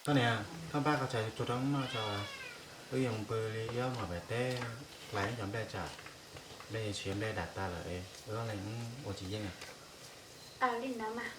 Koj niam, koj npaj qhov txhais tsuag rau wb noj tso, wb yuav mus pw li, wb mam pem teb hlais ib cov nplej tsam nplej siav nplej dam tas lawm, wb ob leeg ua tsis yeej. Li ntawd mas.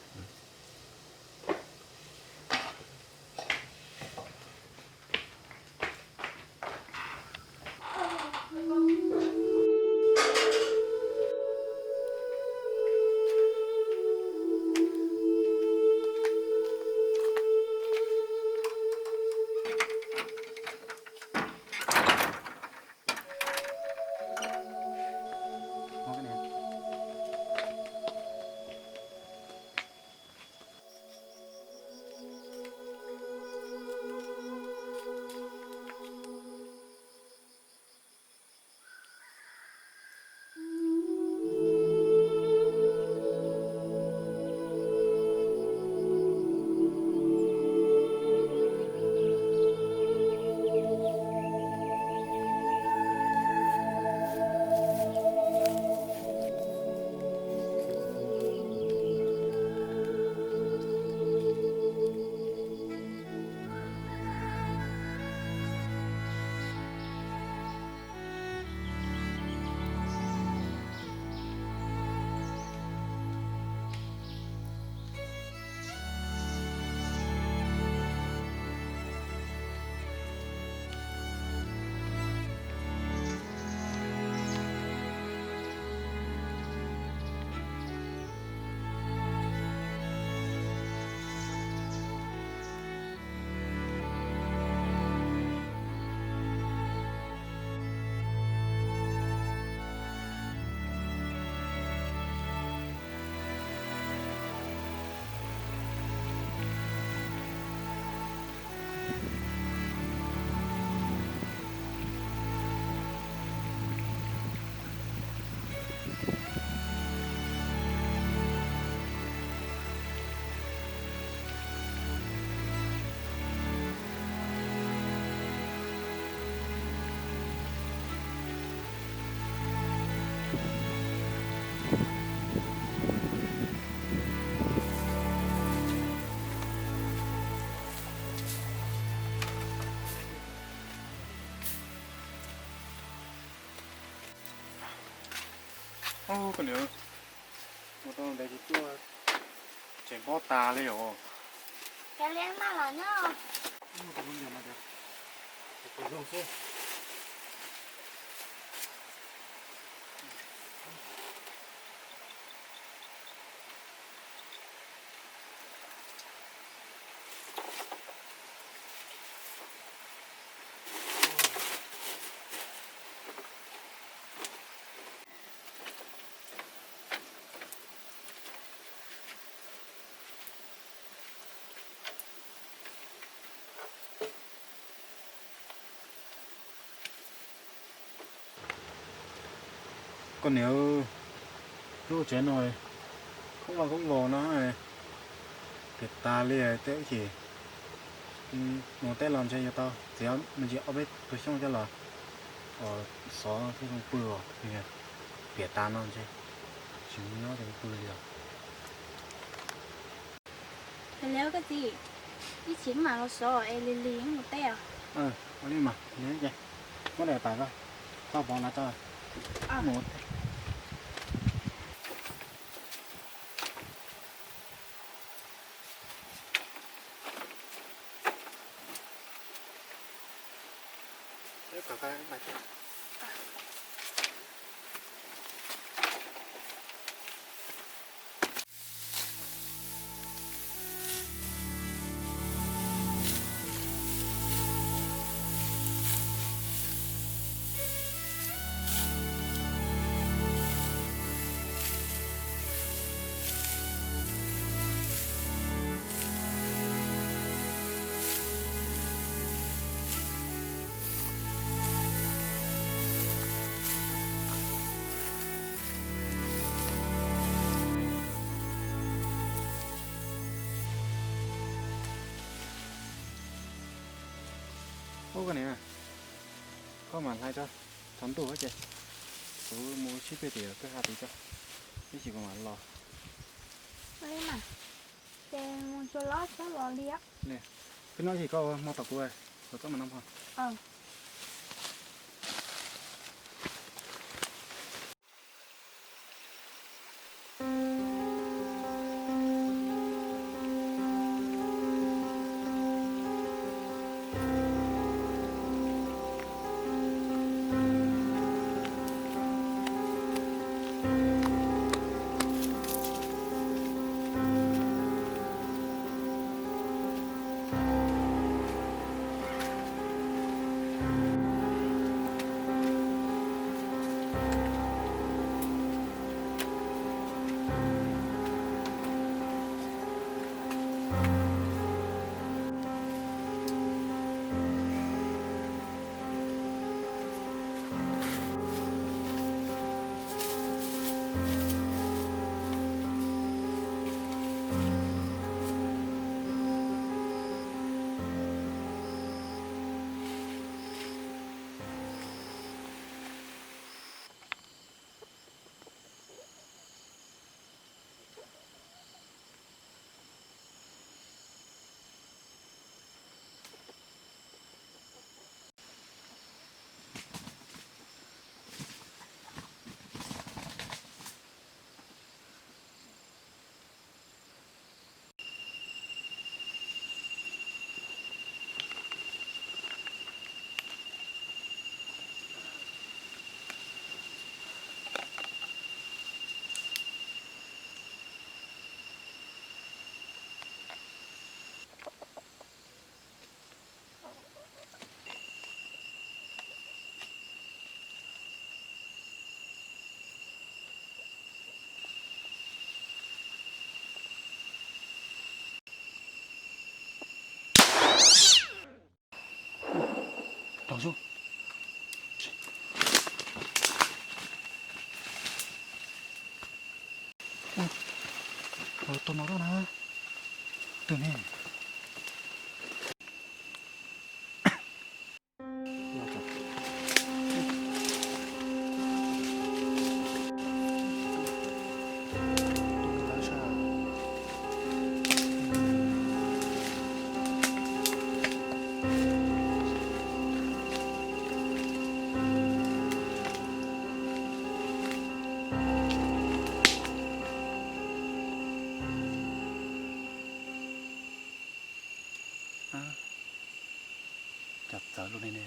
Koj niam, mus tau ntev tsis tuaj, tseem pob tas li os. Kav liam, maj los nyob. Koj niam, lub tsev no khoob los khoob vos no, piam tas li tej, wb chim mus teb los ntshe yuav tau txiav me ntsis ob peb tug xyoob coj los xov thiaj zoo pw os. Piam tas no ntshe tsis mus nyob ces pw li os. Kav liam koj txiv, ib chim mam los xov es lig lig mus teb os. Ua li mas, muab daim pam koj, txhob pov ntawd tso. Mus teb. Ub, koj niam, koj mam hlais tso, tsaus ntuj ces kuv mus sib pem tim kwj ha tid tso, ib chim kuv mam los. Ces mus tsuas los txhob los li os. Peb noj ib hlis koj hmo tom kuv, kuv txob mas noj hmo. Tus no na, tus ne. Cas txawv luaj li ne.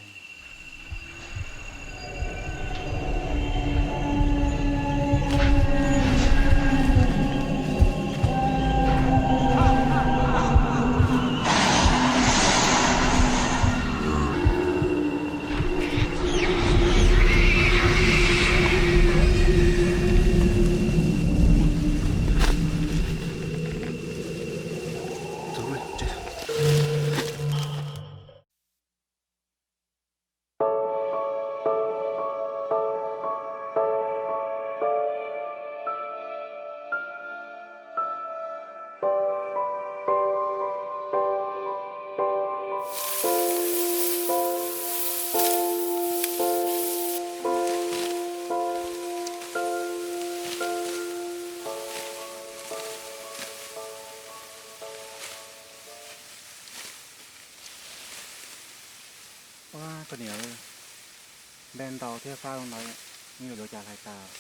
Ua koj niam, npe ntaus thiab fab zoo ntawd, yuav luag cas hlais tas?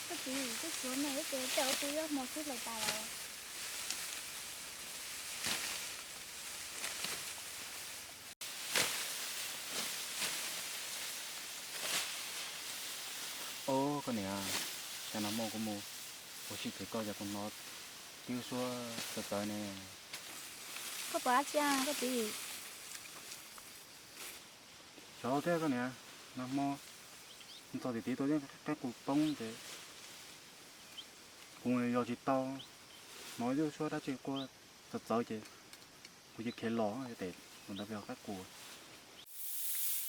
Koj txiv, twb tshuav me ib ce, cas ua cas yuav hmo xwb hlais tas lawm? Ob, koj niam, cas nag hmo kuv mus ua si pem koj cas kuv hnov tib lub suab txawv txawv ne. Koj pom dab tsi koj txiv? Xyov thiab koj niam, nag hmo txog tim tid tuaj thiab qab qus poob ces kuv yos tsis tau, hnov ib lub suab dab tsi quaj txawv txawv ces kuv cia li khiav los ces tus ntawd yog qab qus.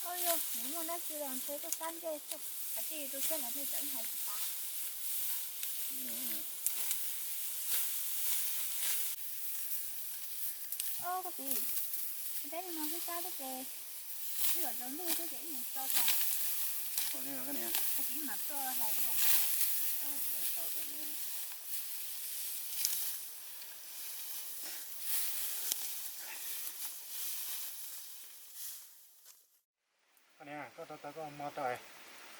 Ua yog nws muaj dab tsi los ntshe tuaj sab ntsej xwb, kav tsij tus xwb los nej tseem hais tsis tas. Ob, koj txiv, peb mus no xwb sab thiab ces ib yam tsaus ntuj thiab ces ib mus so tso. Koj txiv mam tuaj hlais dua. Ua li no koj niam. Koj rau taws koj mus rau,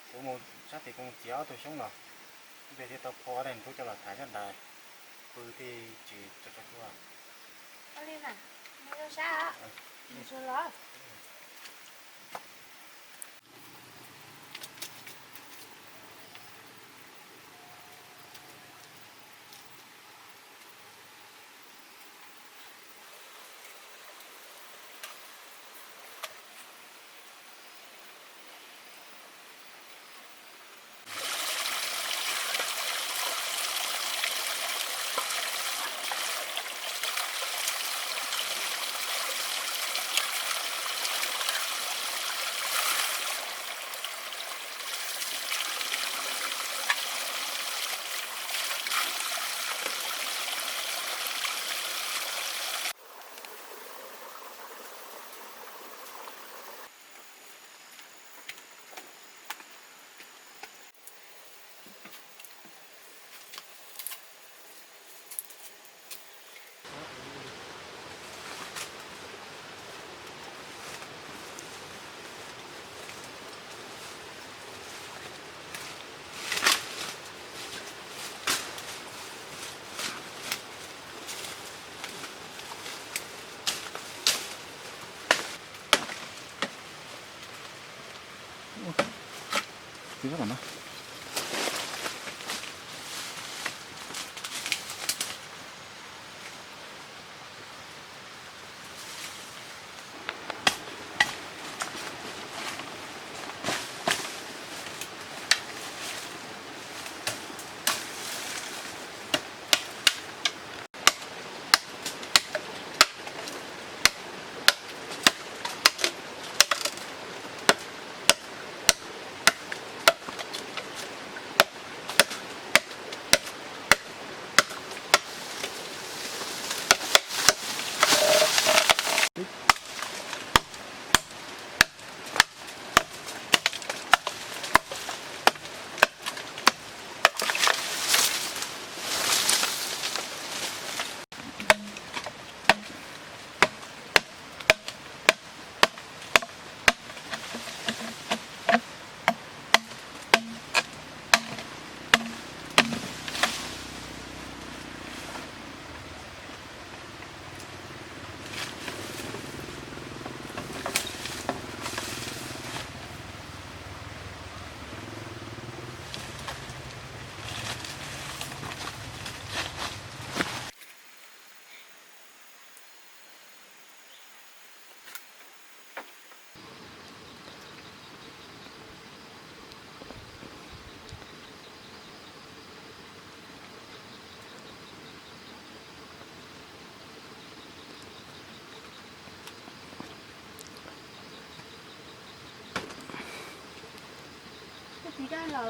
kuv mus sab tim koos txiav ob tug xyoob los, ib pliag thiaj tau phua ob daim ntub coj los thaiv sab nraud, pw thiaj tsis tso tso tsua. Ua li mas, mus rau sab, mus los. Koj txiv, koj los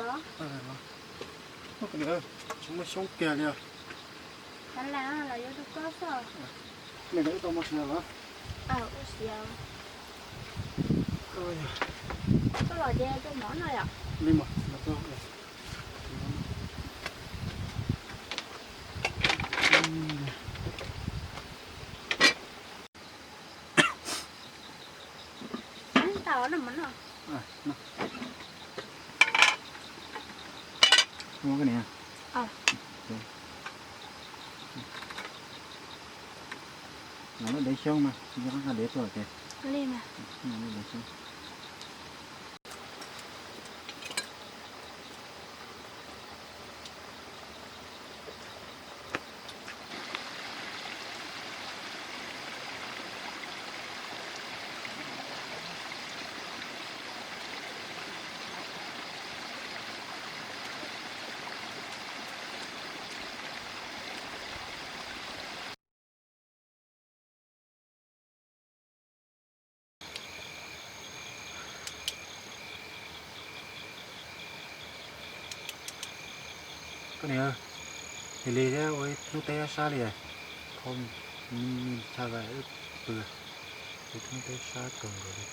los? Tsis muaj xyoob kiag li os. Kav liam los yuav rau koj xwb. Nim no wb tau muaj sia los? Ua siav. Koj los ces rau mov no yom? Li mas los rau. Tau no mas no. Muab koj niam. Los lub dev xyoob mas, yog koj nqa dev tuaj ces. Li mas. Lub dev xyoob. Koj niam, lig lig thiab ua ib hnub teb sab li, kho tshaj li wb pw, ua ib hnub teb sab kawg nkaus li.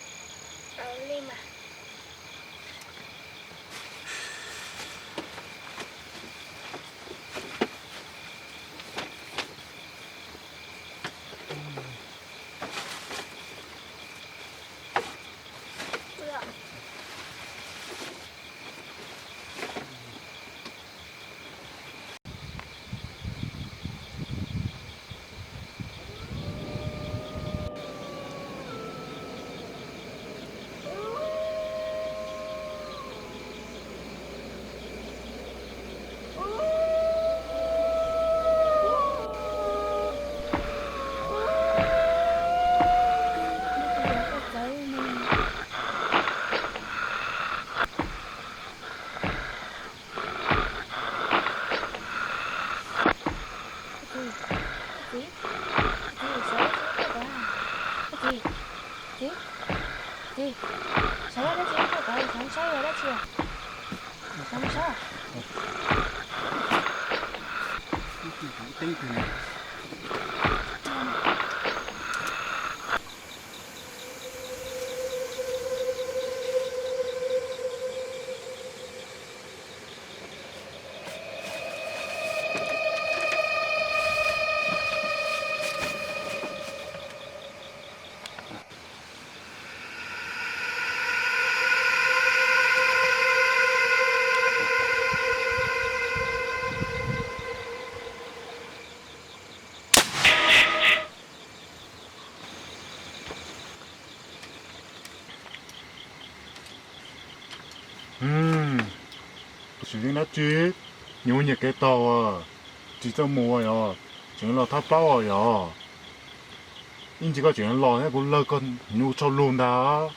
Tsis ua dab tsi, nyias ua nyias kev tau, tsis txaj muag yog tseem los thab plaub yog. Ib ntsis koj tseem los thiab kuv lawv koj hnyuv tshaj lug ntag.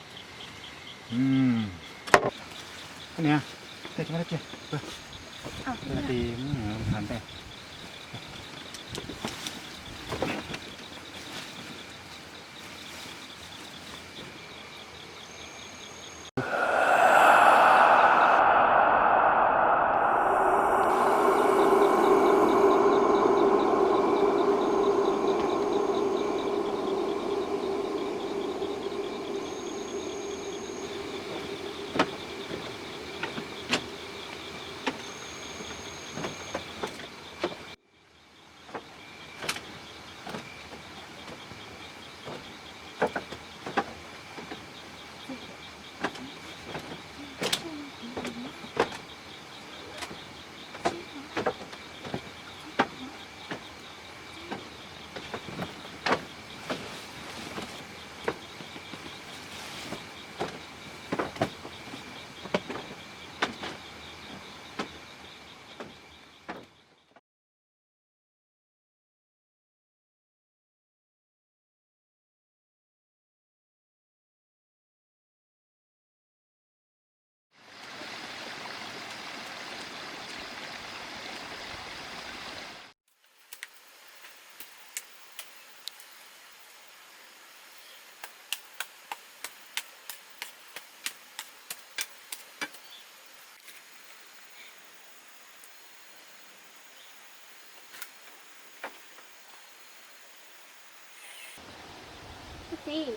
Koj txiv,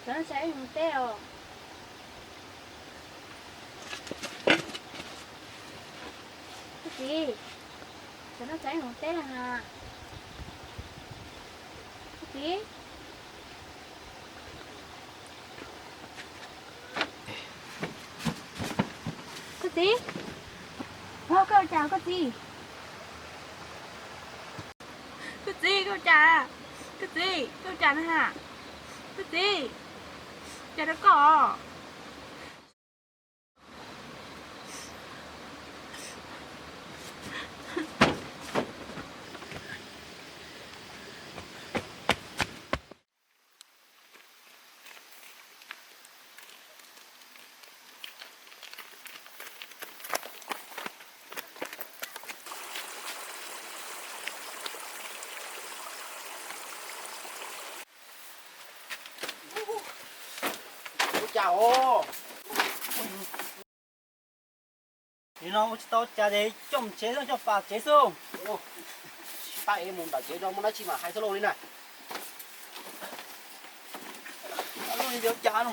tsam no tsa ib hmoov teb os. Koj txiv, tsam no tsa ib hmoov teb na. Koj txiv. Koj txiv, koj ua cas koj txiv? Koj txiv, koj ua cas? Koj txiv, koj ua cas na? Koj txiv, cas rau koj os? Ua cas os? Nim no ua tsis tau cas ces coj mus tsev xwb, coj pam tsev xwb. Tab es mus nram tsev no muaj dab tsi mas hais xwb lauj li na. Ua cas no?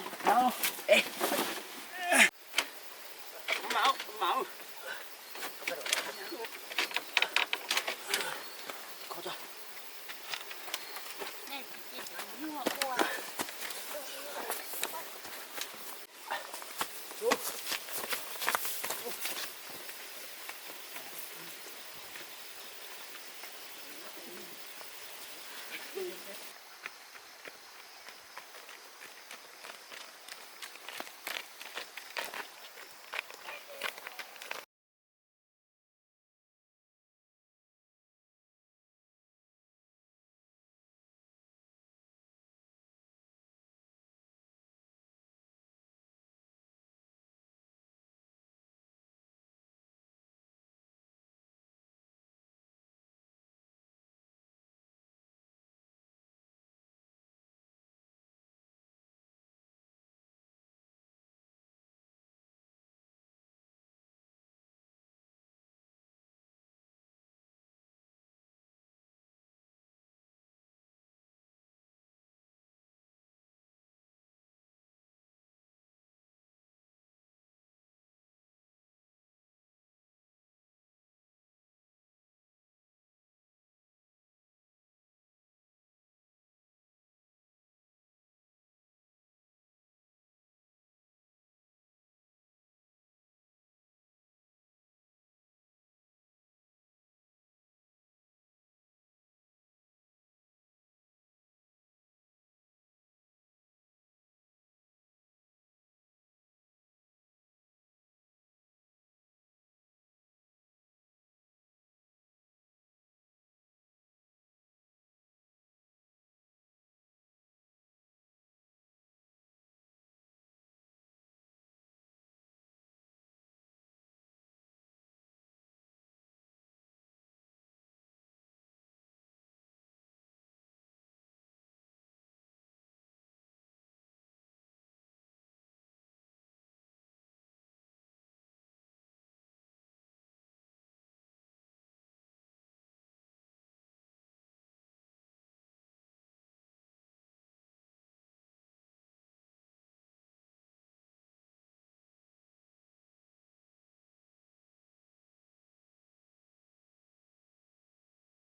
Mam, mam.